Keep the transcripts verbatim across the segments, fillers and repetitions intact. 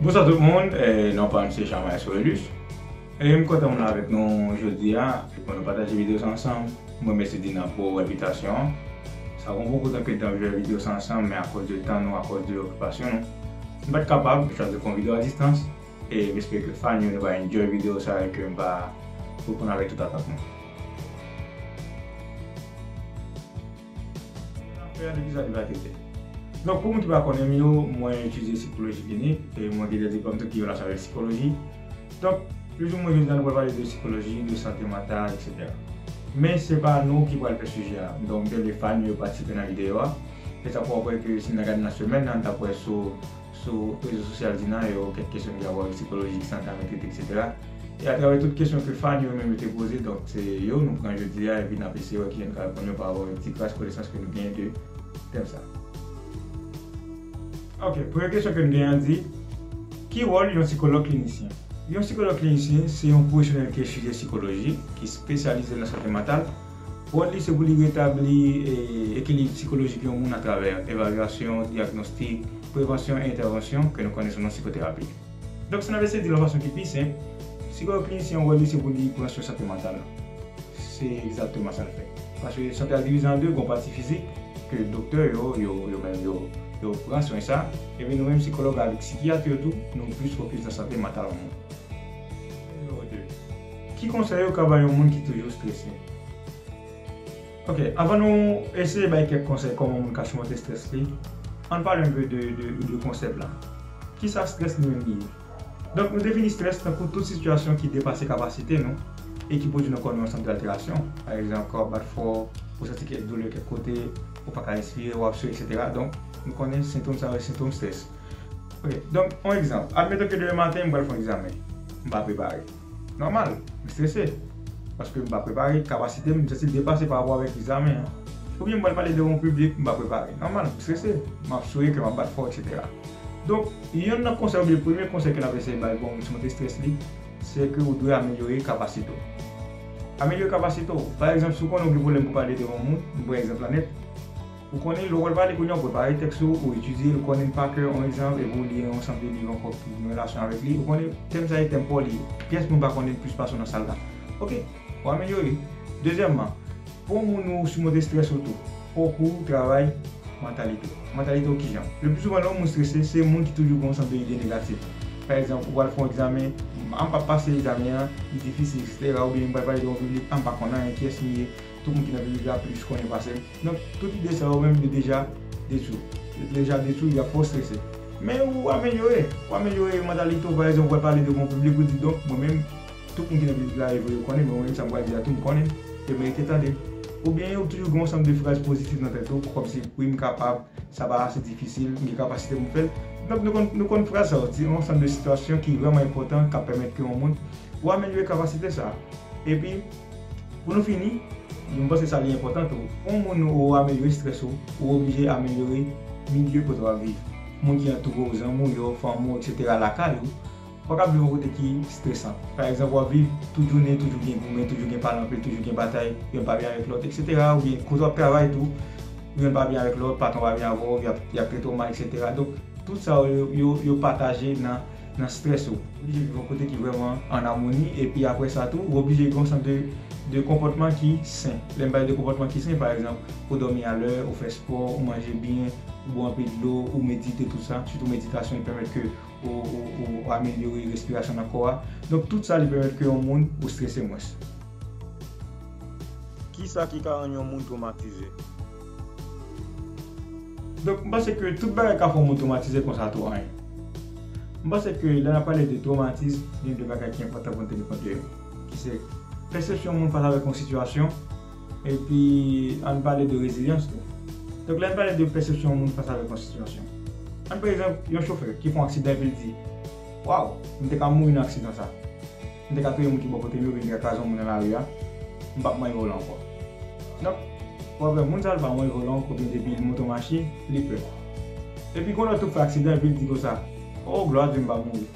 Bonswa tout moun, eh, non pa m se Jean Maes Aurelius. E m kontan m la avèk nou jodi a pou nou pataje videyo sa ansanm. Mwen mèsi Dina pou envitasyon an. Sa fè yon bon kout anpil tan m fè videyo sa ansanm, men akoz de tan nou, akoz de okipasyon nou, m pa t kapab chwazi fè yon videyo a distans. E m espere ke fan yo nou va enjoy videyo sa e ke m va reponn avèk tout atant nou. Fè de kisa li va trete. Donk, pou moun ki pa konnen m yo, mwen etidye sikoloji klinik, e mwen gen de diplòm tou ki gen relasyon avèk sikoloji. Donk, plizoumwen jodi a nou pral pale de sikoloji, de sante mantal, etsetera. Men se pa nou ki pral fè sijè a. Donk, m te vle fan yo patisipe nan videyo a. E sa pou w wè ke si n ta gade nan semèn nan, n t ap wè sou sou rezo sosyal Dina yo, kèk kesyon ki gen rapò avèk sikoloji, sante a, etsetera. E atravè tout kesyon ke fan yo menm yo te poze, donk se yo nou pran jodi a, epi n ap eseye wè kijan n ka reponn yo pa rapò avèk ti kras konesans ke nou genyen de tèm sa. Ok, premye kesyon ke nou genyen an di, ki wòl yon sikològ klinisyen? Yon sikològ klinisyen se yon pwofesyonèl ki etidye sikoloji, ki espesyalize nan sante mantal. Wòl li se pou li retabli, eh, ekilib sikolojik yon moun atravè evalyasyon, dyagnostik, prevansyon e entèvansyon ke nou konnen sou non sikoterapi. Donk, si n ap eseye di l yon fason ki pi senp, sikològ klinisyen an wòl li se pou li pran swen sante mantal la. Se egzakteman sa l fè. Paske sante a divize an de, gen yon pati fizik ke doktè yo, yo, yo menm yo, yo pran swen sa, epi nou menm sikològ avèk sikyat yo tou, nou plis fokis nan sante mantal moun. Nimewo de. Ki konsèy ou ka bay yon moun ki toujou strese? Ok, anvan nou eseye bay kèk konsèy kòman yon moun ka simonte strès li, ann pale enpe de, de, de konsèp la. Kisa strès li menm li ye? Donk, nou defini strès tankou tout sitiyasyon ki depase kapasite nou e ki pwodui nan kò nou ansanm de alterasyon. Pa egzanp, kò w ap bat fò, ou santi kèk doulè kèk kote, ou pa ka respire, w ap swe, etsetera. Donk, nou konnen sentòm sa yo se sentòm strès. Ok, donk, yon egzanp. Admeton ke demen maten, m pral fè yon egzamen. M pa prepare. Nòmal, m strese. Paske m pa prepare, kapasite m, m santi l depase pa rapò avèk egzamen an. Oubyen m pral pale devan yon piblik, m pa prepare. Nòmal, m strese. M ap swe, kè m ap bat fò, etsetera. Donk, yonn nan konsèy oubyen premye konsèy ke n ap eseye bay pou yon moun simonte strès li, se ke ou dwe amelyore kapasite w. Amelyore kapasite w. Pa egzanp, si w konnen w gen pwoblèm pou pale devan yon moun, m pran egzanp lan nèt, ou konnen lè w pral pale kounye a, ou prepare tèks ou, ou etidye l, ou konnen l pa kè, yon egzanp, epi w li yon ansanm de liv ankò ki gen relasyon avèk li, ou konnen tèm sa e tèm pa w li ye. Pyès moun pa konnen l plis pase w nan sal la. Ok, w amelyore. Dezyèmman, pou yon moun ou simonte strès ou tou, fòk ou travay mantalite w. Mantalite w kijan? Le pli souvan lè yon moun strese, se moun ki toujou gen yon ansanm de ide negatif. Pa egzanp, ou pral fè yon egzamen, a m p ap pase egzamen an, li difisil, etsetera. Oubyen m pral pale devan yon piblik, a m pa konn anyen, kiyès m ye, tout moun ki nan piblik la plis konnen pase m. Donk, tout ide sa yo menm, yo deja detwi. Yo deja detwi, y ap fè w strese. Men ou amelyore, ou amelyore mantalite w, pa egzanp, ou pral pale devan yon piblik, ou di, donk, mwen menm, tout moun ki nan piblik la, e vre yo konnen, men mwen menm sa m pral di a tou, m konnen l, yo merite tande l. Oubyen ou toujou gen yon ansanm de fraz pozitif nan tèt ou, kòmsi, wi, m kapab, sa pa ase difisil, m gen kapasite pou m fè l. Donk, nou konn, nou konn fraz sa yo, se yon ansanm de sitiyasyon ki vrèman enpòtan, k ap pèmèt ke yon moun, ou amelyore kapasite sa a. Epi, pou nou fini, m panse sa li enpòtan tou. Pou yon moun ou amelyore strès ou, ou oblije amelyore milye kote w ap viv. Moun ki antoure w, zanmi w yo, fanmi w, etsetera, lakay ou, pa kab viv yon kote ki stresan. Pa egzanp, w ap viv tout jounen, toujou gen goumen, toujou gen pale anpil, toujou gen batay, yonn pa byen avèk lòt, etsetera. Oubyen kote w ap travay tou, yonn pa byen avèk lòt, patwon pa byen avè w, y ap, y ap trete w mal, etsetera. Donk, tout sa yo, yo, yo pataje nan, nan strès ou. Ou oblije viv yon kote ki vrèman an amoni, epi apre sa tou, ou oblije gen yon sant de, de konpòtman ki sen. Lè m pale de konpòtman ki sen, pa egzanp, ou dòmi alè, ou fè spò, ou manje byen, ou bwè anpil dlo, ou medite, tout sa. Sitou meditasyon, li pèmèt ke ou, ou, ou amelyore respirasyon nan kò a. Donk, tout sa, li pèmèt ke yon moun ou strese mwens. Kisa ki ka rann yon moun twomatize? Donk, m panse ke tout bagay ka fè yon moun twomatize konsa tou, anyen. M panse ke lè n ap pale de twomatis, gen de bagay ki enpòtan pou n teni kont de yo, ki se pèsepsyon moun fas avèk yon sitiyasyon, epi ann pale de rezilyans tou. Donk, lè n pale de pèsepsyon moun fas avèk yon sitiyasyon, ann pran egzanp yon chofè ki fè yon aksidan epi l di, "Waw, m te ka mouri nan aksidan sa." M te ka touye moun ki bò kote m yo, oubyen m te ka kraze yon moun nan lari a, m p ap manyen volan ankò. Donk, w ap wè moun sa a, l pa manyen volan ankò, oubyen depi l monte yon machin, li pè. Epi gen yon lòt tou k fè aksidan, epi l di konsa, "O, glwa a Dye, m pa mouri.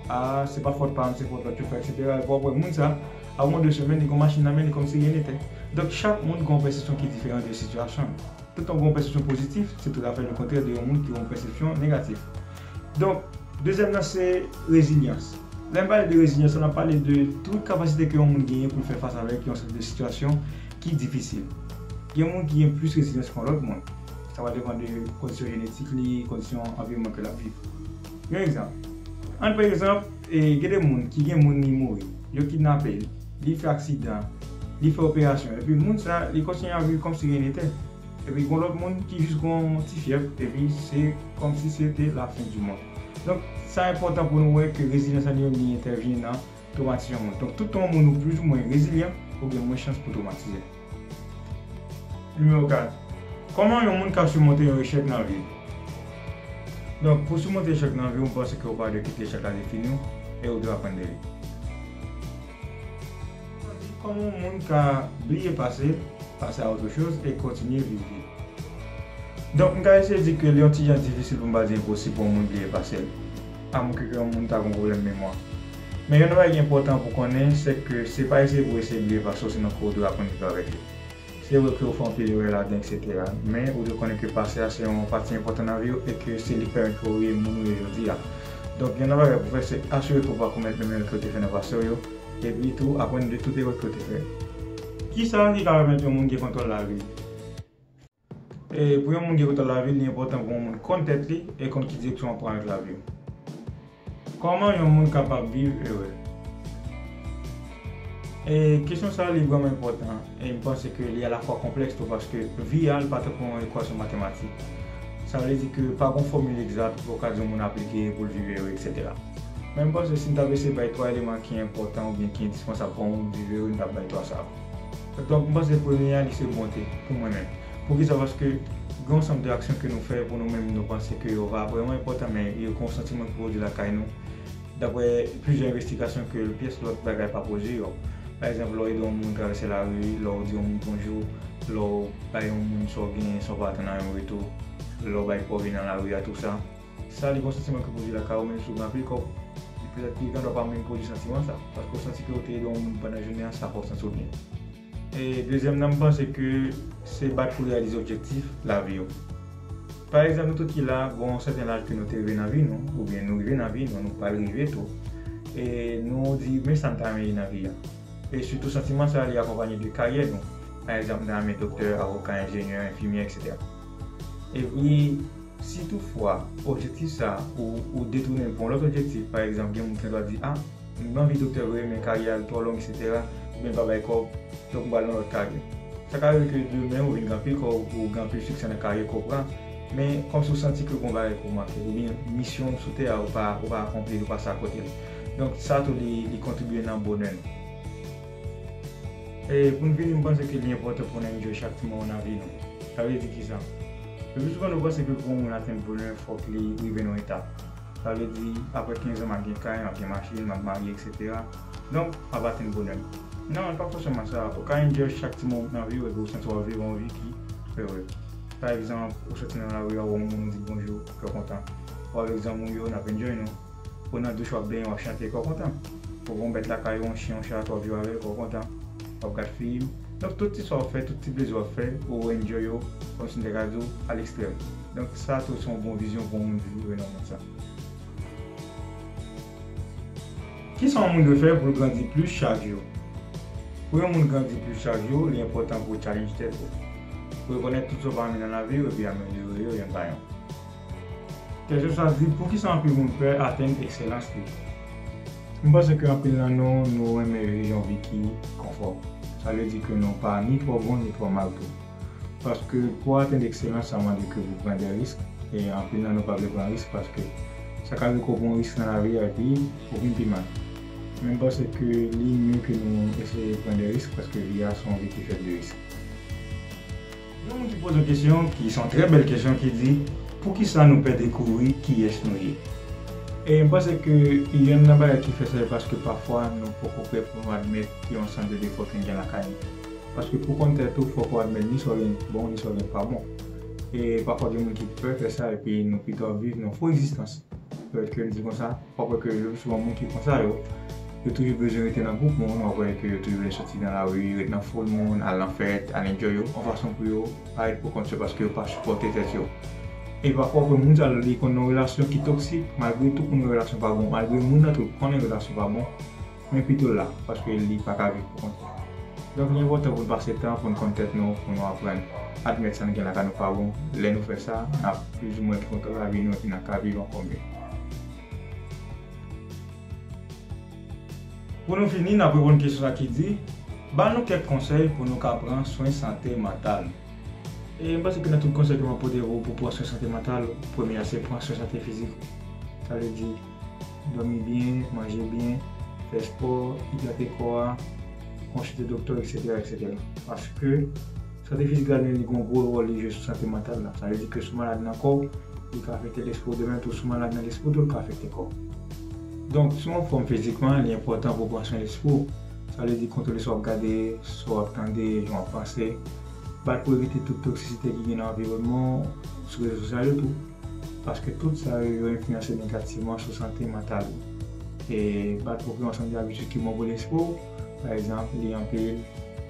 A, se pa fòt pa m, se fòt lòt chofè, etsetera." Epi w ap wè moun sa a, apre yon de semèn, li gen yon machin nan men li kòmsi de rien n'était. Donk, chak moun gen yon pèsepsyon ki diferan de sitiyasyon l. Toutan w gen yon pèsepsyon pozitif, se toutafè lekontrè de yon moun ki gen yon pèsepsyon negatif. Donk, Dezyèm nan se rezilyans. Lè m pale de rezilyans, n ap pale de tout kapasite ke yon moun genyen pou l fè fas avèk yon seri de sitiyasyon ki difisil. Gen moun ki gen plis rezilyans ke yon lòt moun. Sa va depann de kondisyon jenetik li, kondisyon anviwònman ke l ap viv. Yon egzanp. Ann pran egzanp, e, gen de moun ki gen moun li mouri, yo kidnape l, li fè aksidan, li fè operasyon, epi moun sa, li kontinye ap viv kòmsi rien n'était. Epi gen lòt moun ki jis gen yon ti fyèv, epi se kòmsi se te la fin du monde. Donk, sa enpòtan pou nou wè ke rezilyans an li menm li entèvyen nan twomatizasyon moun. Donk, tout tan yon moun ou plizoumwen rezilyan, ou gen mwens chans pou twomatize. Nimewo kat. Kòman yon moun ka simonte yon echèk nan vi l? Donk, pou simonte echèk nan vi w, m panse ke ou pa dwe kite echèk la defini w, e ou dwe aprann de li. Kòman yon moun ka bliye pase l, pase a otre choz, e kontinye viv li? Donk, m ka eseye di ke li yon ti jan difisil pou m pa di enposib pou yon moun bliye pase l, amwenke ke yon moun ta gen yon pwoblèm memwa. Men yon bagay ki enpòtan pou konnen, se ke se pa eseye pou eseye bliye pase w, sinon ke w dwe aprann viv avèk li. Se vre ke w fè anpil erè ladan, etsetera, men ou dwe konnen ke pase a se yon pati enpòtan nan vi w e ke se li k pèmèt ke w ye moun ou ye jodi a. Donk, yon nan bagay pou w fè, se asire ke w pa komèt menm erè ke w te fè nan pase w yo, epi tou aprann de tout erè ke w te fè. Kisa ki ka pèmèt yon moun gen kontwòl lavi l? E pou yon moun gen kontwòl lavi l, li enpòtan pou yon moun konn tèt li e konn ki direksyon l ap pran avèk lavi l. Kòman yon moun kapab viv ere? E kesyon sa a, li vrèman enpòtan, e m panse ke li alafwa konplèks tou, paske vi a, li pa tankou yon ekwasyon matematik. Sa vle di ke pa gen fòmil egzat pou w ka di yon moun aplike pou l viv ere, etsetera. Men m panse si n t ap eseye bay twa eleman ki enpòtan oubyen ki endispansab pou yon moun viv ere, n t ap bay twa sa yo. Donk, m panse premye a, li se bonte, pou mwen menm. Poukisa? Paske gen yon sanm de aksyon ke nou fè pou nou menm, nou panse ke yo pa vrèman enpòtan, men yo gen yon santiman ki pwodui lakay nou, daprè plizyè envestigasyon ke pyès lòt bagay pa pwodui yo. Pa egzanp, lè w ede yon moun travèse lari, lè w di yon moun bonjou, lè w bay yon moun sa w genyen san w pa atann anyen an retou, lè w bay pòv nan lari a, tou sa. Sa, li gen yon santiman ki pwodui lakay ou, menm si w gen anpil kòb, petèt pi grann ou pa menm pwodui santiman sa, paske w santi ke w te ede yon moun pandan jounen an, sa fè w santi w byen. E dezyèm nan, m panse ke se bat pou reyalize objektif lavi w. Pa egzanp, nou tout ki la, gen yon sèten laj ke nou te rive nan vi nou, oubyen nou rive nan vi nou, nou pral rive tou. E nou di, men sa m ta renmen ye nan vi a. E sitou santiman sa a, li akonpanye de karyè nou. Pa egzanp, m ta renmen doktè, avoka, enjenyè, enfimyè, etsetera. Epi, si toutfwa, objektif sa a, ou, ou detounen l pou yon lòt objektif, pa egzanp, gen moun ki gen dwa di, a, m anvi doktè vre, men karyè a l twò long, etsetera, oubyen l pa bay kòb, donk m pral nan lòt karyè. Sa ka rive ke demen ou vin gen anpil kòb, ou gen anpil siksè nan karyè ke w pran, men kòmsi w santi ke gen yon bagay ke w manke, oubyen misyon w sou tè a, ou pa, ou pa akonpli l, ou pase akote l. Donk, sa tou li, li kontribye nan bonè nou. E pou n fini, m panse ke li enpòtan pou n enjoy chak ti moman nan vi nou. Sa vle di kisa? Le pli souvan, nou panse ke pou yon moun atenn bonè, fòk li rive nan yon etap. Sa vle di, apre kenz an, m ap gen kay, m ap gen machin, m ap marye, etsetera. Donk, m ap atenn bonè m. Non, li pa fòseman sa. Ou ka enjoy chak ti moman nan vi w epi w santi w ap viv yon vi ki ere. Pa egzanp, ou soti nan lari a, ou wè yon moun, ou di l bonjou, ou fè kontan. Ou avèk zanmi w yo, n ap enjoy nou. Ou nan douch, w ap benyen, w ap chante, kè w kontan. Ou gen yon bèt lakay ou, yon chen, yon chat, w ap jwe avè l, kè w kontan. W ap gad fim. Donk, tout ti sa w fè, tout ti plezi w ap fè, ou enjoy yo, kòmsi m te ka di w, a lekstrèm. Donk, sa tou se yon bon vizyon pou yon moun viv nan mond sa. Kisa yon moun dwe fè pou l grandi plis chak jou? Pou yon moun grandi plis chak jou, li enpòtan pou w challenge tèt ou. Pou w rekonèt tout sa w pa renmen nan lavi w epi amelyore yo yonn pa yonn. Kesyon sa di, poukisa anpil moun pè atenn ekselans li? M panse ke anpil nan nou, nou renmen viv yon vi ki konfò. Sa vle di ke nou pa ni twò bon ni twò mal tou. Paske pou w atenn ekselans, sa mande ke pou w pran de risk. E anpil nan nou pa vle pran risk paske sa ka rive ke w pran yon risk nan lavi a epi ou vin pi mal. Men m panse ke li mye ke nou eseye pran de risk paske vi a se yon vi ki fèt de risk. Gen yon moun ki poze yon kesyon, ki se yon trè bèl kesyon, ki di, poukisa nou pè dekouvri kiyès nou ye? E m panse ke yonn nan bagay ki fè sa, se paske pafwa nou poko prè pou nou admèt yon ansanm de defo ke n gen lakay nou. Paske pou w konn tèt ou, fòk ou admèt ni sa w gen ki bon, ni sa w gen ki pa bon. E pafwa gen moun ki pè fè sa, epi nou pito ap viv nan fo egzistans. Petèt ke m di konsa, w ap wè ke le pli souvan moun ki konsa yo, yo toujou bezwen rete nan gwoup moun, w ap wè ke yo toujou bezwen soti nan lari, ret nan foul moun, al nan fèt, al enjoy yo, yon fason pou yo parèt pou kont yo paske yo pa sipòte tèt yo. E pafwa, ou wè moun sa yo, li konn nan relasyon ki toksik, malgre tou konn relasyon pa bon, malgre moun nan tou konnen relasyon pa bon, men pito l la, paske li pa ka viv pou kont li. Donk, li enpòtan pou n pase tan, pou n konn tèt nou, pou nou aprann admèt sa n gen la ka nou pa bon. Lè nou fè sa, n ap plizoumwen gen kontwòl lavi nou, epi n ap ka viv ankò mye. Pou nou fini, n ap reponn kesyon sa ki di, ba nou kèk konsèy pou nou ka pran swen sante mantal nou. E m panse ke nan tout konsèy ke m ap pote pou, pou pran swen sante mantal, premye a se pran swen sante fizik ou. Sa vle di, dòmi byen, manje byen, fè spò, idrate kò a, konsilte doktè, et cetera, et cetera. Paske sante fizik la, li gen yon gwo wòl li jwe sou sante mantal la. Sa vle di ke si w malad nan kò w, li ka afekte lespri w, de menm tou, si w malad nan lespri w tou, li ka afekte kò w. Donk, si w anfòm fizikman, li enpòtan pou w pran swen lespri w. Sa vle di kontwole sa w ap gade, sa w ap tande, jan w ap panse. Bat pou evite tout toksisite ki gen nan anviwònman w, sou rezo sosyal yo tou. Paske tout sa yo, yo enfliyanse negativman sou sante mantal ou. E bat pou w kreye yon ansanm de abitid ki bon pou lespri w. Pa egzanp, li anpil,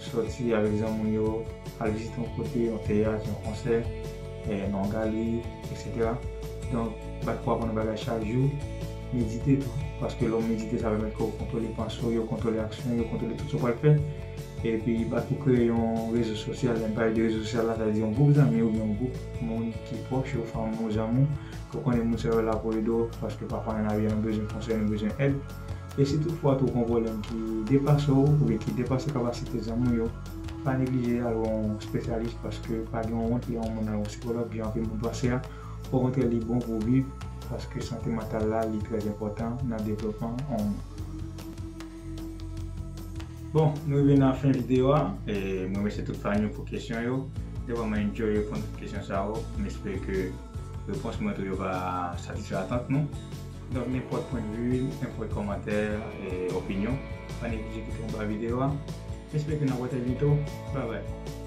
sòti avèk zanmi w yo, al vizite yon kote, yon teyat, yon konsè, eh, nan yon galri, et cetera. Donk, bat pou aprann yon bagay chak jou, medite tou, paske lè w medite, sa pèmèt ke w kontwole panse w yo, kontwole aksyon yo, kontwole tout sa w pral fè. Epi, bat pou kreye yon rezo sosyal, lè m pale de rezo sosyal la, sa vle di yon gwoup zanmi oubyen yon gwoup moun ki pwòch yo, fanmi w, zanmi w, ke w konnen moun sa yo la pou ede w, paske pafwa nan lavi a nou bezwen konsèy, nou bezwen èd. E si toutfwa tou w gen yon pwoblèm ki depase w, oubyen ki depase kapasite zanmi w yo, pa neglije al wè yon espesyalis, paske pa gen yon wont lè yon moun al wè yon sikològ, jan anpil moun panse a. Okontrè, li bon pou w viv, paske sante mantal la, li trè enpòtan nan devlopman yon moun. Bon, nou rive nan fen videyo a. E mwen remèsye tout fan yo pou kesyon yo. Mwen vrèman enjoy reponn tout kesyon sa yo. M espere ke repons mwen tou yo va satisfè atant nou. Donk, nenpòt pwennvi, nenpòt kòmantè, e opinyon, pa neglije kite anba videyo a. M espere ke n ap wè trè byento. Bye bye.